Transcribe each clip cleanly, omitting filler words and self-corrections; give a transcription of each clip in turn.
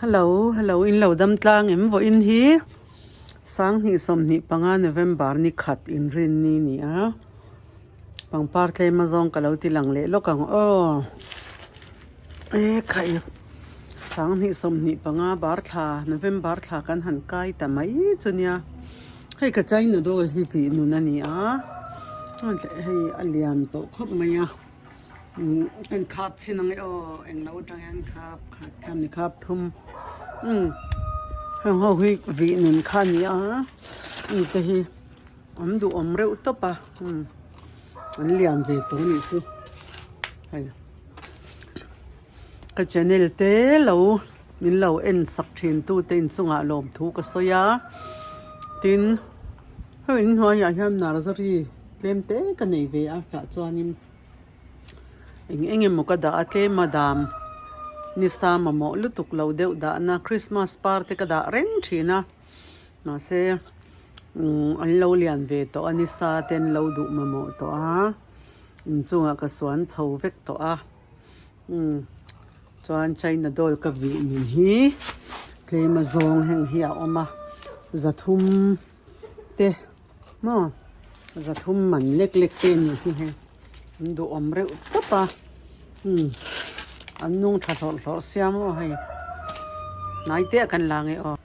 Hello hello in lo dam tlang em vawiin hi 2025 November ni khat inrinni ni a pangpar tlem a zawng ka lo ti lang leh lawk ang aw e khai 2025 bar thla November thla kan han kai ta mai chu nia hei ka China doll hi vih nun a ni a hei a lian tawh khawp mai a. Umm kan khap chin ang e aw englo atang hian khap khat kha ni khap thum umm heng ho hi vih nun kha a ni a heng te hi an duhawm reuh tawp a umm an lian ve tawh a nih chu hei ka channel te lo min lo en sak thin tu te inchungah lawmthu ka sawi a tin heng inhnuaiah hian nursery tlem te ka nei ve a tah chuanin. Eng eng emaw ka dah a tlem a dam nisa mamawh lutuk lo deuh dahna Christmas par te ka dah reng thin a mahse umm an lo lian ve tawh a nisa te an lo duh mamawh tawh a inchungah ka suan chho vek tawh a umm chuan china doll ka vih nun hi tlem a zawng heng hi a awm a zathum te. Maw zathum man lek lek te a nih hi hei an duhawm reuh tawp a umm an nung tha hlawrh hlawrh sia maw hei hnai te ah kan la nge aw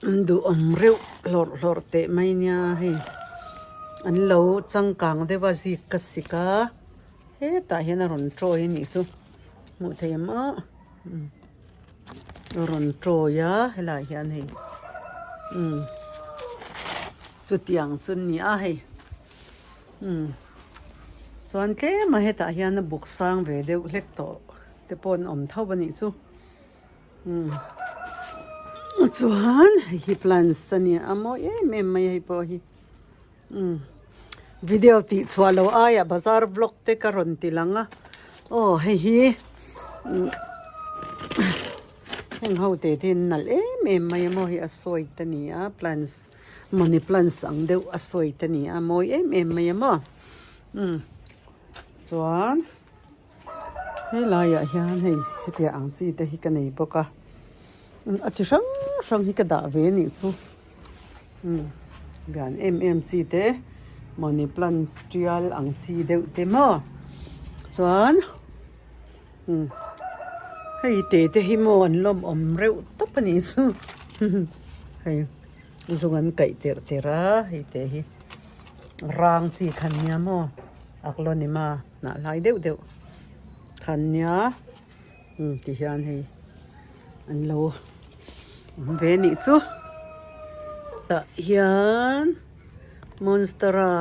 an duhawm reuh hlawrh hlawrh teh mai nia hei an lo changkang deuh a zik ka sik a hetah hian a rawn tawi a nih chu hmuh theih em aw. A rawn tawi a helaiah hian hei umm chutiang chu a ni a hei umm chuan tlem a hetah hian a buk sang ve deuh hlek tawh te pawh an awm tho a nih chu umm chuan hei hi plants a nia a mawi em em mai a hei pawh hi. Umm video tih chhuah loh aiah bazar vlog te ka rawn ti lang a aw hei hi umm heng ho te te hi an nalh em em mai a maw hei a sawi te a ni a plants money plants ang deuh a sawi te a ni a mawi em em mai a maw umm chuan helaiah hian hei hetiang ang chi te hi ka nei bawk a a chi hrang hrang hi ka dah ve a nih chu. Umm lian em em chi te money plants tial ang chi deuh te maw chuan umm hei te te hi maw an lawm awm reuh tawp a nih chu hei zung an kaih tirh tirh a hei te hi rang chi kha nia maw aglonema hnah hlai deuh deuh kha an nia. Umm ti hian hei an lo awm ve anih chu tah hian monstera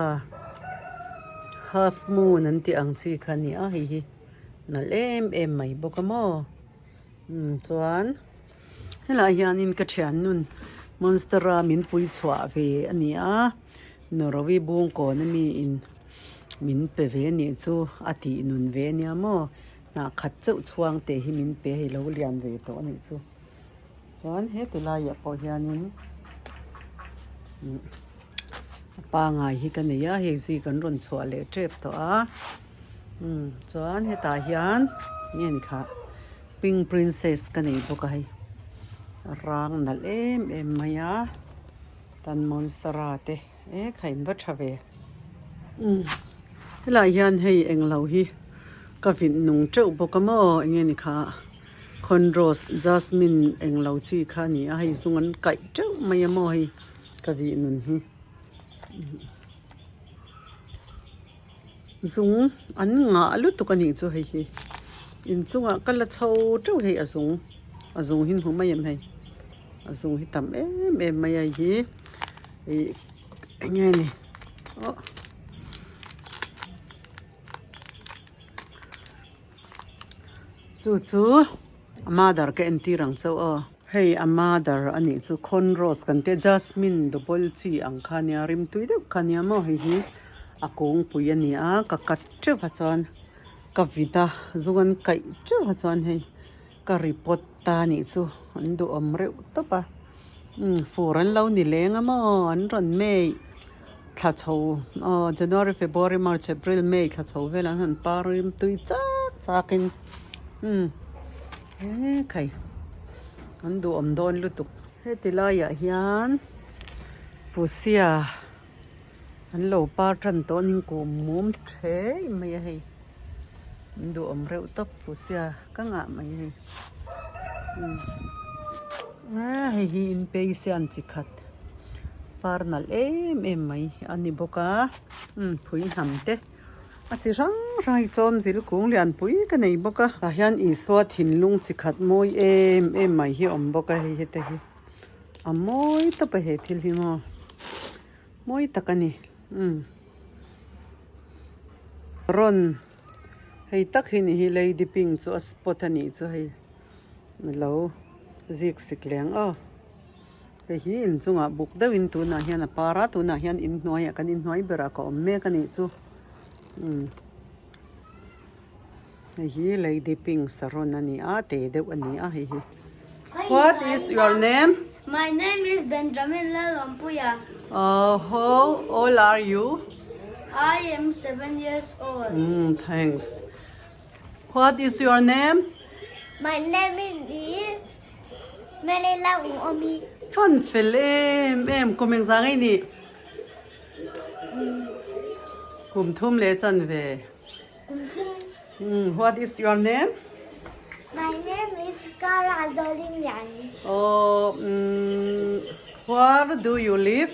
half moon an tih ang chi kha a ni a hei hi nalh em em mai bawk a maw umm chuan helaiah hianin ka thiannun monstera min pui chhuah ve a ni a Narawi bungkawn ami in min pe ve anih chu a tih nun ve a nia maw. Hnah khat chauh chhuang teh hi min pe hei lo lian ve tawh a nih chu. Chuan heti laiah pawh hianin a pangai hi ka nei a hei zik an rawn chhuah leh tep tawh a umm chuan hetah hian nge ni kha pink princess ka nei bawk a hei a rang nalh em em mai a tan monstera te. E kha in va tha ve umm helaiah hian hei englo hi ka vit nung teuh bawk a maw enge ni kha cornrose jasmine englo chi kha a ni a hei zung an kaih teuh mai a maw hei ka vih nun hi zung an ngah lutuk a nih chu hei hi inchungah ka la chho teuh hei a zung a zung hi hmu mai em hei a zung hi tam em em mai a hei hi. Ih eng nge ni aw chu chu a mother ka entir ang chauh aw hei a mother a nih chu corn rose kan tia jasmine double chi ang kha nia rimtui deuh kha nia maw hei hi a kungpui a ni a ka cut teuh a chuan ka vit a zung an kaih teuh a chuan hei ka repot ta a nih chu an duhawm reuh tawp a. Umm fur an lo ni leng a maw an rawn May thla chho aw January February March April May thla chho vel an han par rim tui chak chak in umm he khai. An duhawm dawn lutuk. Heti laiah hian Fuchsia an lo par tan tawh a ni kum mum thei mai a hei. An duhawm reuh tawp Fuchsia ka ngah mai hei. Umm hei hi inpeisian chi khat par nalh em em mai a ni bawk a umm phui hnam te. A chi hrang hrang hi chawm zil kung lian pui ka nei bawk a tah hian Isua thinlung chi khat mawi em em mai hi a awm bawk a hei hete hi a mawi tawp a he thil hi maw mawi tak a ni umm rawn hei tak hi ni hi lady pink chu a spot a nih chu hei alo zik sik leng aw. Hei hi inchungah buk deuhin tunah hian a par a, tunah hian inhnuaiah kan inhnuai berah ka awm mek a nih chu. Umm hei hi Lady Pink saron a ni a, te deuh a ni a hei hi. What is your name? My name is Benjamin Lalawmpuia. Uh, how old are you? I am 7 years old. Thanks. What is your name? My name is Melila Umomi. Fan fel em em kum eng zang ei ni? Kum thum le chan ve. What is your name? My name is Kara Zolinyan. Oh, where do you live?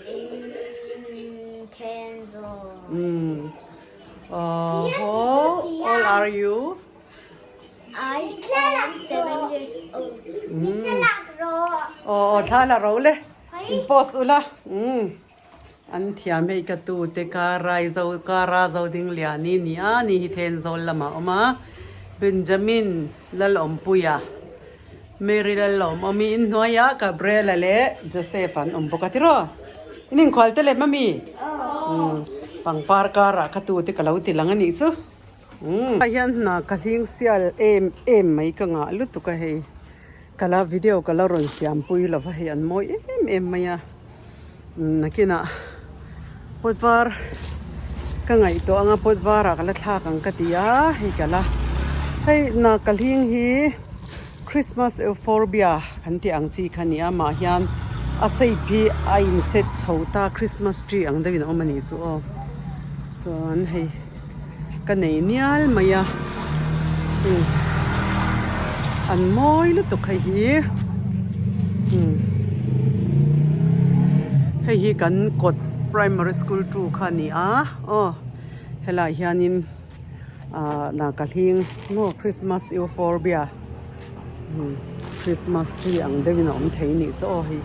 In Thenzawl. How old are you? I am 7 years old. Aw thla la ro le in post ula an thiam hei ka tu te ka rai zo ka ra zo ding liani ni a ni hi Thenzawl lamah a awm a Benjamin Lalawmpuia Mary Lalawmawmi inhnuaia Gabriela leh Joseph an awm bawk a tiraw in inkhual te lem ami pangpar karah ka tu te ka lo ti lang a nih chu. Umm ah hian hna ka hling sial em em mai ka ngah lutuk a hei ka la video ka la rawn siam pui lo va hei an mawi em em mai a umm nakinah pot var ka ngaihtuah anga pot varah ka la thlak ang ka ti a hei ka la hei hna ka hling hi Christmas euphorbia kan tih ang chi kha a ni a mah hian a shape hi a in set chho ta Christmas tree ang deuhin a awm a nih chu aw chuan hei. Ka nei nial mai a umm an mawi lutuk hei hi umm hei hi kan kawt primary school two kha a ni a aw helaiah hianin ah nakahleng maw christmas euphorbia umm christmas tree ang deuhin a awm thei a nih chu aw hei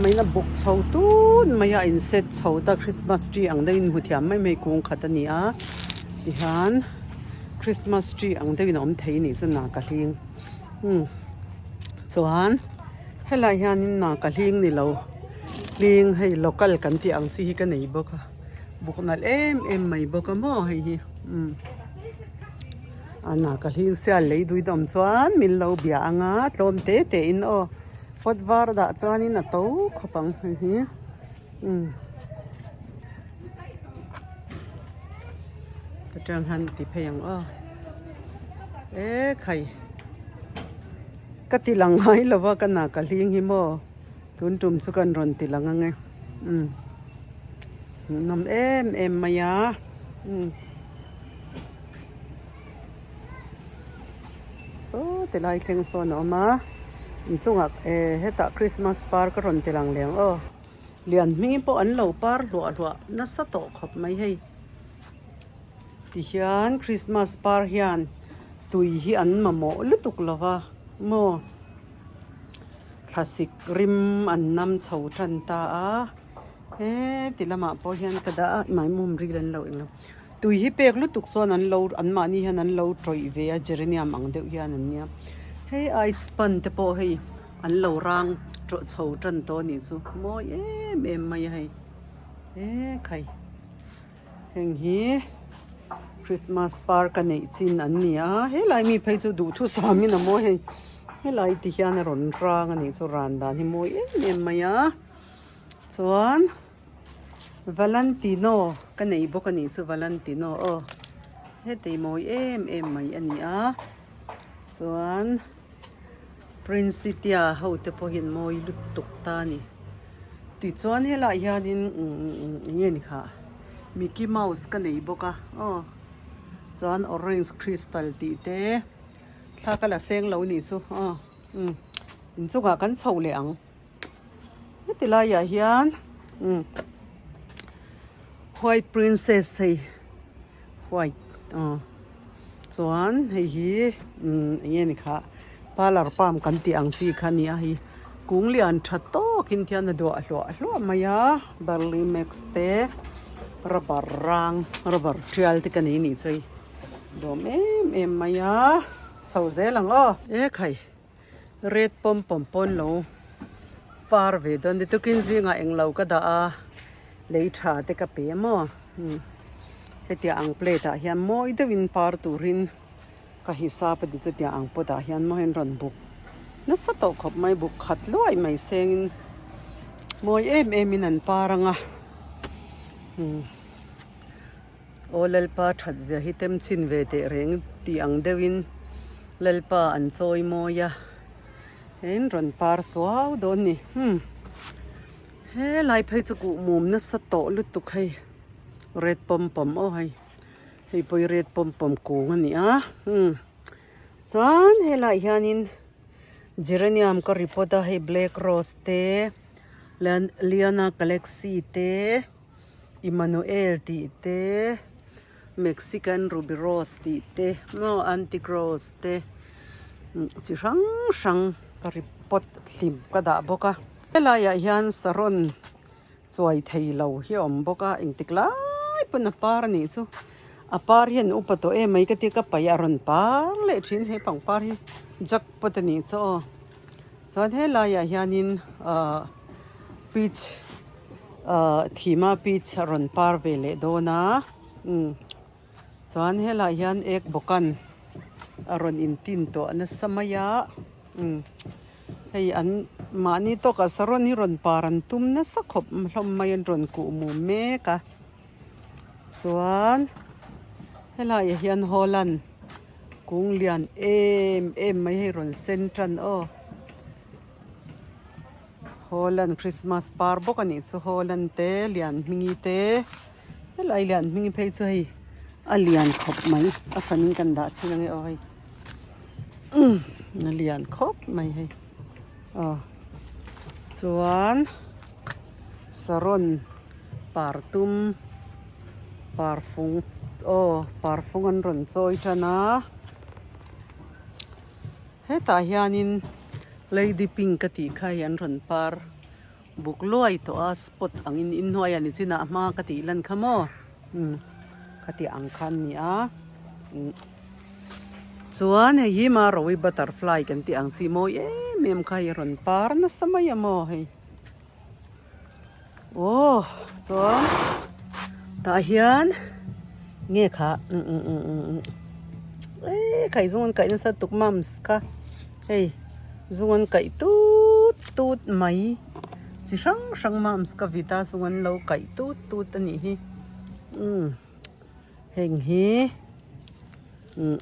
maina buk chho tun mai a in set chho ta christmas tree ang deuhin hmu thiam mai mai kung khat a ni a tihian christmas tree ang deuhin a awm thei a nih chu nakahleng umm chuan helaiah hianin nakahleng ni lo hling hei local kan tih ang chi hi ka nei bawk a buk nalh em em mai bawk a maw hei hi umm. A na ka hling sial lei dui dawm chuan min lo bia ang a tlawm te te in aw pot var dah chuan in a to khawp ang hei hi umm atang hian ti phei ang aw e khai ka ti lang ngai lo va ka na ka hling hi maw tun tum chu kan rawn ti lang ang e umm hmuhnawm em em mai a umm. Saw ti lai thleng sawn a awm a inchungah eh hetah christmas par ka rawn ti lang leng aw lian hming pawh an lo par hluah hluah nasa tawh khawp mai hei tihian christmas par hian tui hi an mamawh lutuk lo va maw thlasik rim an nam chho tan ta a he ti lamah pawh hian ka dah a maimawm ril an lo englo. Tui hi pek lutuk chuan an lo an mahni hian an lo tawih ve a geranium ang deuh hian an nia hei ice pan te pawh hei an lo rang tawh chho tan tawh a nih chu mawi em em mai a hei e khai heng hi christmas par ka neih chin an ni a helai mi phei chu duhthusam in a mawi hei helai ti hian a rawn rang a nih chu ran dan hi mawi em em mai a chuan. Valentino ka nei bawk a nih chu Valentino aw hetei mawi em em mai a ni a. Chuan Princitia ho te pawhin mawi lutuk ta a ni. Tichuan helaiah hianin umm eng nge ni kha Mickey Mouse ka nei bawk a aw chuan orange crystal tih te thla ka la seng lo nih chu aw umm inchungah kan chho leh ang. Heti laiah hian umm white princess hei white aw chuan hei hi umm eng nge ni kha parlour palm kan tih ang chi kha a ni a hei kung lian tha tawkin hian a duah hluah hluah mai a barley max te rubber rang rubber tial te ka nei anih chu hei dawm em em mai a chho zel ang aw ekhai. Red pawm pawm pawn lo par ve dawn ni tukin zingah englo ka dah a lei tha te ka pe maw hetiang ang plate ah hian mawi deuhin par turin ka hisap a ti chutiang ang pot ah hian maw hian rawn buk nasa tawh khawp mai buk khat luai mai sengin mawi em em in an par ang a. Aw Lalpa that zia hi tem chhin ve teh reng tih ang deuhin Lalpa an chawi mawi a, in rawn par suau dawn ni. Umm helai phei chu kuh mum nasa tawh lutuk hei red pawm pawm aw hei hei pawh hi red pawm pawm kung a ni a umm chuan helaiah hianin geranium ka repot a hei black rose te liana galaxy te. Emmanuel tih te Mexican ruby rose tih te maw antique rose te chi hrang hrang ka ri pot hlim ka dah bawk a helaiah hian saron chuai thei lo hi a awm bawk a engtik lai pawn a par a nih chu a par hian upa tawh em mai ka tia ka paih a rawn par leh thin he pangpar hi jackpot a nih chu aw chuan helaiah hianin ahh peach. Ahh thima peach a rawn par ve leh dawn a umm chuan helaiah hian ek bawkan a rawn intin tawh nasa mai a umm hei an mahni tawkah saron hi rawn par an tum nasa khawp hlawm mai an rawn kuh mum mek a chuan helaiah hian holland kung lian em em mai hei rawn sen tan aw. Holland Christmas par bawk a nih chu Holland te Lianhmingi te helai Lianhmingi phei chu hei a lian khawp mai a thanin kan dah chhin ange aw hei umm a lian khawp mai hei aw chuan saron par tum parfung aw parfung an rawn chawi tan a. Hetah hianin lady pink ka tih kha hi an rawn par buk luai tawh a spot angin inhnuaiah ni chinah hma ka tih lan kha maw umm khati ang kha an ni a umm chuan hei hi marawi butterfly kan tih ang chi mawi em em kha hi a rawn par nasa mai a maw hei aw chuan tah hian nge kha umm umm umm umm umm eee khai zung an kaih nasa tuk mums kha hei zung an kaih tut tut mai chi hrang hrang mums ka vit a zung an lo kaih tut tut a nih hi umm heng hi umm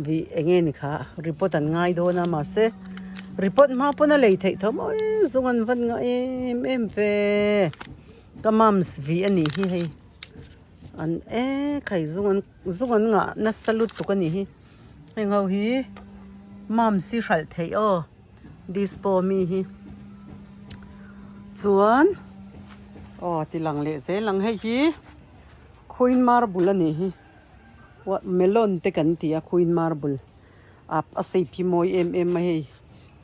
vih eng nge ni kha report an ngai dawn a mahse report hma pawn a lei theih tho maw zung an van ngah em em ve ka mums vih a nih hi hei an e khai zung an zung an ngah nasa lutuk a nih hi heng ho hi mums hi hralh theih aw dispo mi hi chuan aw ti lang leh zel ang hei hi queen marble a nih hi. Melon te kan ti a queen marble a a shape hi mawi em em a hei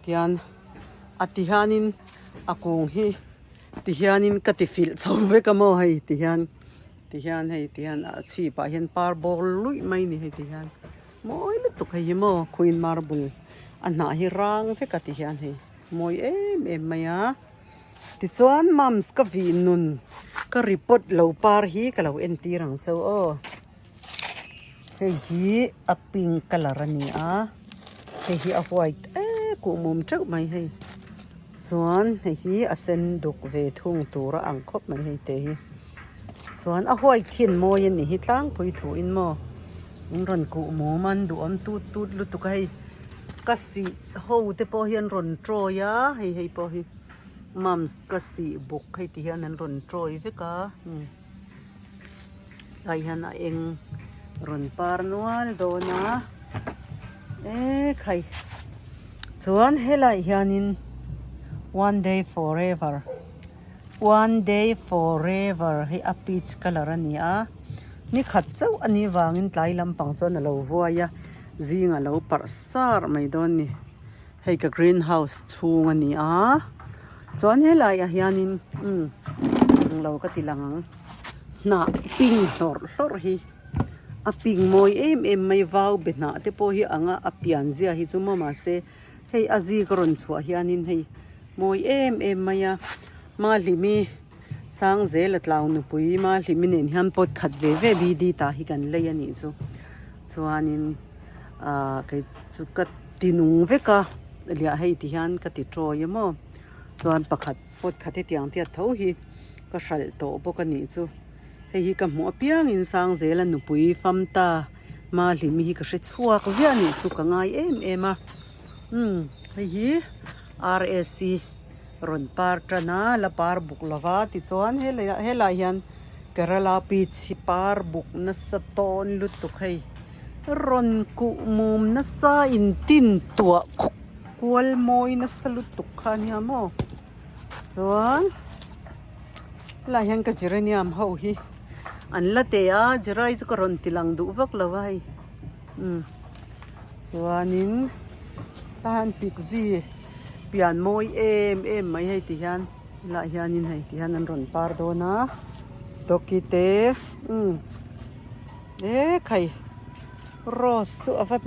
tian a ti hianin a kung hi ti hianin ka ti filh chho vek a maw hei ti hian ti hian hei ti hian a chhip ah hian par bawr luih mai a ni hei ti hian mawi lutuk hei hi maw queen marble a hnah hi rang vek a ti hian hei mawi em em mai a. Tichuan mums ka vih nun ka report lo par hi ka lo entir ang cheu aw. Hei hi a pink colour a ni a, hei hi a white e kuhmum teuh mai hei. Chuan hei hi a sen duk ve thung tur a ang khawp mai hei te hi. Chuan a white hian mawi a ni hi tlangpui thuin maw an rawn kuhmum a an duhawm tut tut lutuk a hei. Ka sih ho te pawh hi an rawn tawi a hei hei pawh hi mums ka sih buk hei ti hian an rawn tawi vek a umm tlai hian a eng rawn par nual dawn a ekhai chuan helaiah hianin one day forever one day forever hi a peach colour a ni a ni khat chauh a nih vangin tlai lampang chuan a lo vuai a. Zing a lo parh sar mai dawn ni. Hei ka green house chhung a ni a, chuan helaiah hianin umm englo ka ti lang ang. Hnah ping hlawrh hlawrh hi a ping mawi em em mai vau be hnah te pawh hi anga a pian zia hi chu maw mahse hei a zik a rawn chhuah hianin hei mawi em em mai a Mahlimi Sangzela tlau nupui Mahlimi nen hian pot khat ve ve BD tah hi kan lei a nih chu. Chuanin ahh kei chu ka ti nung vek a liah hei ti hian ka ti tawi a maw chuan pakhat pot khat hetiang tiat tho hi ka hralh tawh bawk a nih chu hei hi ka hmuh apiangin Sangzela nupui famta Mahlimi hi ka hre chhuak ziah a nih chu ka ngai em em a umm hei hi R_S_C rawn par tan a la par buk lova tichuan helaiah helaiah hian Kerala peach hi par buk nasa tawn lutuk hei rawn kuh mum nasa in tin tuah khuk kual mawi nasa lutuk kha ania maw chuan helaiah hian ka geranium ho hi an la teh a jerai chu ka rawn ti lang duh vak lo a hei umm chuanin tah hian pikzi pian mawi em em mai hei ti hian helaiah hianin hei ti hian an rawn par dawn a dawki te umm ekhai rose chu a va.